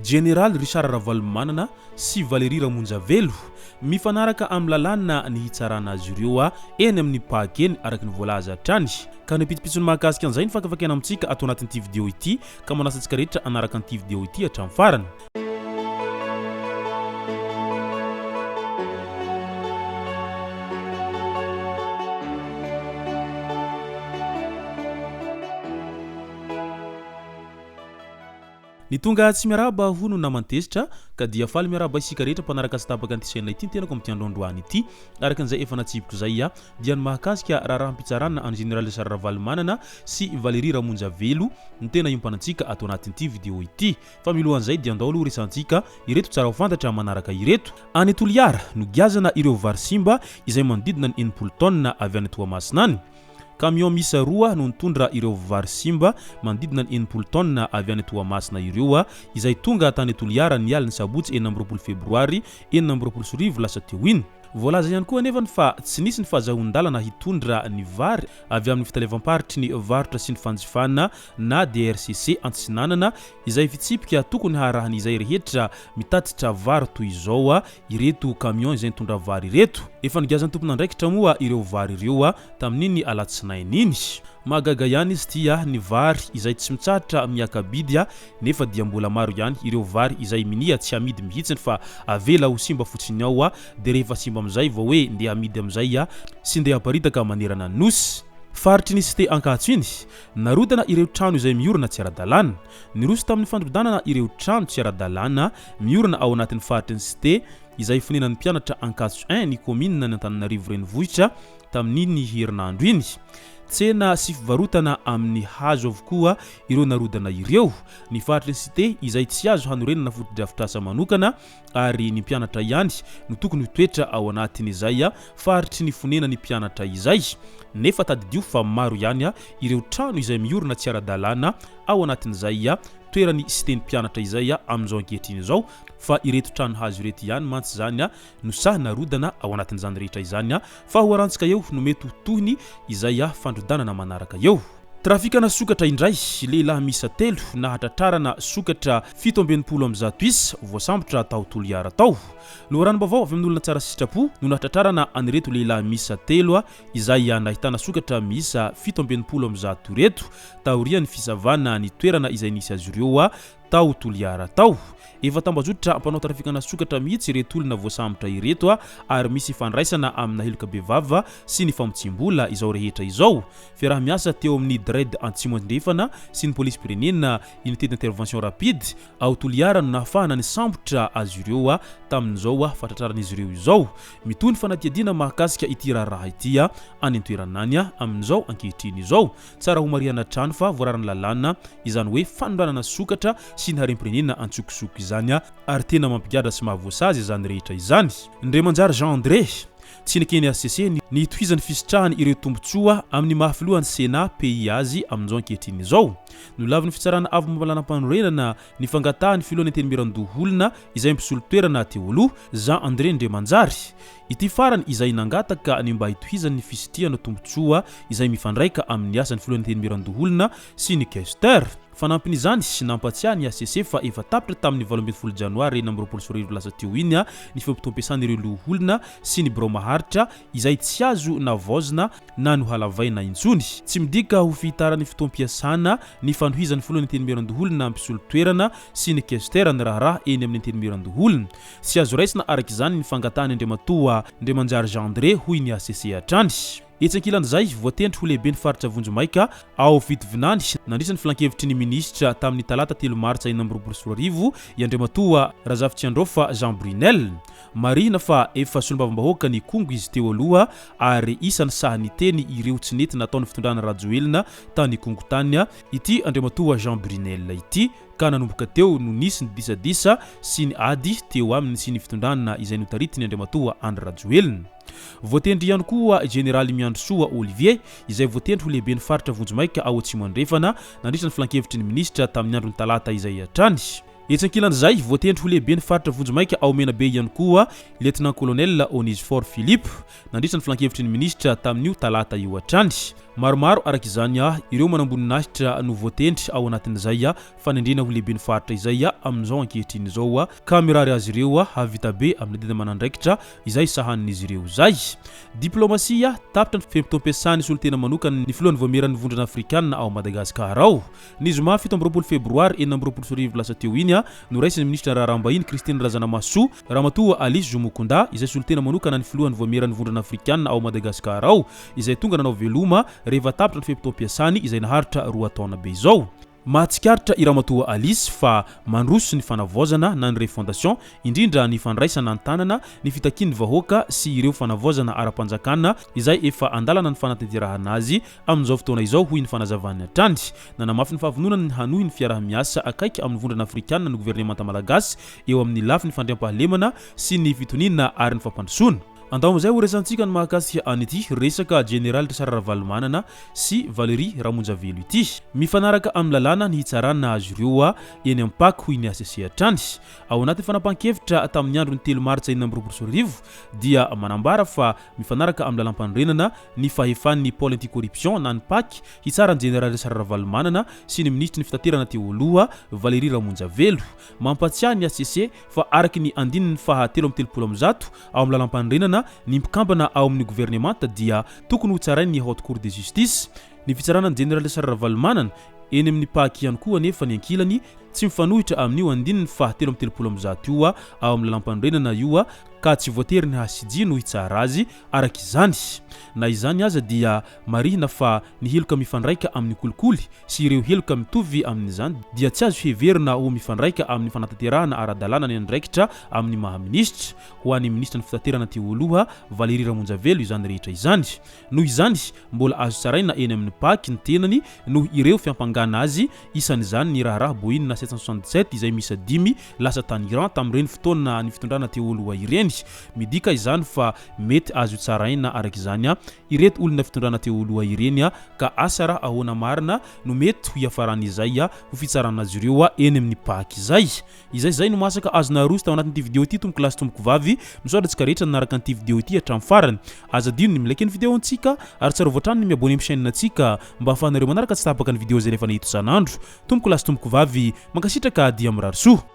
Jeneraly Richard Ravalomanana sy Valérie Ramonjavelo. Mifanaraka amin'ny lalàna ny hitsarana azy ireo eny amin'ny Pac eny araka ny voalaza hatrany. Ka ny pitsopitsony mahakasika an'izay no fakafakaina amintsika ato anatin'ity video ity ka manasa antsika rehetra hanaraka an'ity video ity hatramin'ny farany. Ny tonga tsy miarahaba hono naman-tezitra ka dia faly miarahaba isika rehetra mpanaraka tsy tapaka an'ity chaîne ity ny tenako amin'ity andro androany ity. Araka an'izay efa natsipiko izay dia ny mahakasika raharaham-pitsarana an'i Général Richard Ravalomanana sy Valérie Ramonjavelo no tena iompanantsika ato anatin'ity vidéo ity. Fa milohan'izay dia andao aloha resahantsika ireto tsara ho fantatra manaraka ireto. Any Toliara, nogiazana ireo vary simba izay manodidina ny 60 taonina avy any Toamasina any. Camion miisa roa no nitondra ireo vary simba manodidina ny 60 taonina avy any Toamasina ireo izay tonga tany Toliara ny alin'ny sabotsy 26 febroary 2026 lasa teo iny. Voalaza ihany koa anefa fa tsy nisy ny fahazahoan-dalana hitondra ny vary avy amin'ny fitaleavam-paritry ny varotra sy ny fanjifana na DRCC Antsinanana izay fitsipika tokony haharahan'izay rehetra mitatitra vary toy izao ireto camion izay nitondra vary ireto. Efa nigazan'ny tompon'andraikitra moa ireo vary ireo tamin'iny alatsinainy iny. Mahagaga ihany izy ity ny vary izay tsy mitsahatra miaka-bidy nefa dia mbola maro ihany ireo vary izay minia tsy amidy mihitsiny fa avela ho simba fotsiny ao dia rehefa simba amin'izay vao hoe ndeha amidy amin'izay sy ndeha aparitaka manerana ny Nosy. Faritry ny Cité Ankatso iny, narodana ireo trano izay miorina tsy ara-dalàna. Niroso tamin'ny fandrodanana ireo trano tsy ara-dalàna miorina ao anatin'ny faritry ny Cité izay fonenan'ny mpianatra Ankatso I ny kaominina Antananarivo Renivohitra tamin'iny herinandro iny. Tsena sy fivarotana amin'ny hazo avokoa ireo narodana ireo. Ny faritry ny Cité izay tsy azo hanorenana fotodrafitrasa manokana ary ny mpianatra ihany no tokony hitoetra ao anatin'izay faritry ny fonenan'ny mpianatra izay. Nefa tadidio fa maro ihany ireo trano izay miorina tsy ara-dalàna ao anatin'izay toeran'ny Cité-n'ny mpianatra izay amin'izao ankehitriny izao fa ireto trano hazo ireto ihany mantsy izany no sahy narodana ao anatin'izany rehetra izany fa ho arantsika eo no mety ho tohiny izay fandrodanana manaraka eo. Trafikana sokatra indray, lehilahy miisa telo nahatratrarana sokatra 167 isa voasambotra tao Toliara tao. Loharanom-baovao avy amin'olona tsara sitrapo no nahatratrarana an'ireto lehilahy miisa telo izay nahitana sokatra miisa 167 ireto taorian'ny fisavana ny toerana izay nisy azy ireo tao Toliara tao. Efa tambajotra mpanao trafikana sokatra mihitsy ireto olona voasambotra ireto ary misy ifandraisana amina heloka bevava sy ny famotsiam-bola izao rehetra izao. Fiaraha-miasa teo amin'ny Dredd Antsimo Andrefana sy ny Polisim-pirenena Unité d'intervention rapide ao Toliara no nahafahana nisambotra azy ireo tamin'izao fahatratraran'izy ireo izao. Mitohy ny fanadihadiana mahakasika ity raharaha ity any an-toerana any amin'izao ankehitriny izao. Tsara homarihana hatrany fa voararan'ny lalàna izany hoe fanondranana sokatra sy ny harem-pirenena antsokosoko izany ary tena mampigadra sy mahavoasazy izany rehetra izany. Ndremanjary Jean André, Tsy neken'ny hcc ny hitohizan'ny fisitrahany ireo tombontsoa amin'ny maha filohan'ny Sénat pays azy amin'izao ankehitriny izao. Nolavin'ny Fitsarana Avo Momba Lalàmpanorenana ny fangatahan'ny filohan'ny Antenimierandoholona izay mpisolo toerana teo aloha, Jean André Ndremanjary. Ity farany izay nangataka ny mba hitohizan'ny fisitrihana tombontsoa izay mifandraika amin'ny asan'ny filohan'ny Antenimierandoholona sy ny Questeur. Fanampin'izany, nampatsiahy ny hcc fa efa tapitra tamin'ny 18 janoary 2026 lasa teo iny ny fe-potoam-piasan'ireo loholona sy ny birao maharitra izay tsy azo navaozina na nohalavaina intsony. Tsy midika ho fihitaran'ny fotoam-piasana ny fanohizan'ny filohan'ny Antenimierandoholona mpisolo toerana sy ny Questeur ny raharaha eny amin'ny Antenimierandoholona. Tsy azo raisina araka izany ny fangatahan' Andriamatoa Ndremanjary Jean André, hoy ny hcc hatrany. Etsy ankilan'izay, voatendry ho lehiben'ny faritra vonjimaika ao Fitovinany nandritra ny filankevitry ny minisitra tamin'ny talata telo martsa 2026 i Andriamatoa Razafitsiandraofa Jean Brunel. Marihina fa efa solombavambahoakan' Ikongo izy teo aloha ary isan'ny sahy niteny ireo tsy nety nataon'ny fitondrana Rajoelina tany Ikongo tany ity Andriamatoa Jean Brunel ity. ka nanomboka teo no nisy ny disadisa sy ny ady teo aminy sy ny fitondrana izay notaritiny Andriamatoa Andry Rajoelina. Voatendry ihany koa Jeneraly Miandrisoa Olivier izay voatendry ho lehiben'ny faritra vonjimaika ao Atsimo Andrefana nandritra ny filankevitry ny minisitra tamin'ny andron'ny talata izay hatrany. Etsy ankilan'izay, voatendry ho lehiben'ny faritra vonjimaika ao Menabe ihany koa Lieutenant Colonel Onesphore Philippe, nandritra ny filankevitry ny minisitra tamin'io talata io hatrany. Maromaro araka izany ireo manamboninahitra no voatendry ao anatin'izay fanendrena ho lehiben'ny faritra izay amin'izao ankehitriny izao ka mirary azy ireo hahavita be amin'ny adidy aman'andraikitra izay sahanin'izy ireo izay. Diplaomasia, Tapitra ny fe-potoam-piasan'ny solontena manokan'ny filohan'ny Vaomieran'ny Vondrona Afrikanina ao Madagasikara ao. Ny zoma 27 febroary 2026 lasa teo iny, noraisin'ny minisitry ny Raharaham-bahiny Christine Razanamahasoa, Ramatoa Alice Zumukunda, izay solontena manokana ny filohan'ny Vaomieran'ny Vondrona Afrikanina ao Madagasikara ao, izay tonga nanao veloma rehefa tapitra ny fe-potoam-piasany izay naharitra roa taona be izao. Mahatsikaritra i Ramatoa Alice fa mandroso ny fanavaozana na ny refondation, indrindra ny fandraisana an-tanana ny fitakian'ny vahoaka sy ireo fanavaozana ara-panjakana izay efa an-dalana ny fanatanterahana azy amin'izao fotoana izao, hoy ny fanazavany hatrany. Nanamafy ny fahavononany ny hanohy ny fiaraha-miasa akaiky amin'ny Vondrona Afrikanina ny governemanta malagasy eo amin'ny lafiny fandriampahalemana sy ny fitoniana ary ny fampandrosoana. Andao amin'izay ho resahantsika ny mahakasika an'ity resaka Jeneraly Richard Ravalomanana sy Valery Ramonjavelo ity. Mifanaraka amin'ny lalàna ny hitsarana azy ireo eny amin'ny Pac, hoy ny hcc hatrany. Ao anatin'ny fanapahan-kevitra tamin'ny andron'ny telo martsa 2026 dia manambara fa mifanaraka amin'ny lalàmpanorenana ny fahefan'ny Pôle Anti-Corruption na ny Pac hitsara ny Jeneraly Richard Ravalomanana sy ny minisitry ny fitaterana teo aloha Valéry Ramonjavelo. Mampatsiahy ny hcc fa araka ny andininy faha 133 ao amin'ny lalàmpanorenana, ny mpikambana ao amin'ny governemanta dia tokony hotsarain'ny Haute Cour de Justice. Ny fitsarana ny Jeneraly Richard Ravalomanana eny amin'ny Pac ihany koa anefa ny ankilany tsy mifanohitra amin'io andininy faha 133 io ao amin'ny lalàmpanorenana io ka tsy voatery ny HCJ no hitsara azy araka izany. Na izany aza dia marihina fa ny heloka mifandraika amin'ny kolikoly sy ireo heloka mitovy amin'izany dia tsy azo heverina ho mifandraika amin'ny fanatanterahana ara-dalàna ny andraikitra amin'ny maha minisitra ho an'ny minisitra ny fitaterana teo aloha Valéry Ramonjavelo izany rehetra izany. Noho izany, mbola azo tsaraina eny amin'ny Pac ny tenany noho ireo fiampangana azy, isan'izany ny raharaha Boeing 777 izay miisa dimy lasa tany Iran tamin'ireny fotoana ny fitondrana teo aloha ireny. Midika izany fa mety azo tsaraina araka izany ireto olona fitondrana teo aloha ireny ka asa raha ahoana marina no mety ho hiafaran'izay ho fitsarana azy ireo eny amin'ny Pac izay. Izay izay no masaka azo naroso tao anatin'ity video ity tompoko lahy sy tompoko vavy. Misaotra antsika rehetra nanaraka an'ity video ity hatramin'ny farany. Aza adino ny mi-like ny video antsika ary tsarovy hatrany ny mi-abonner amin'ny chaîne antsika mba ahafahanareo manaraka tsy tapaka ny video izay alefanay eto isan'andro. Tompoko lahy sy tompoko vavy, mankasitraka dia mirary soa.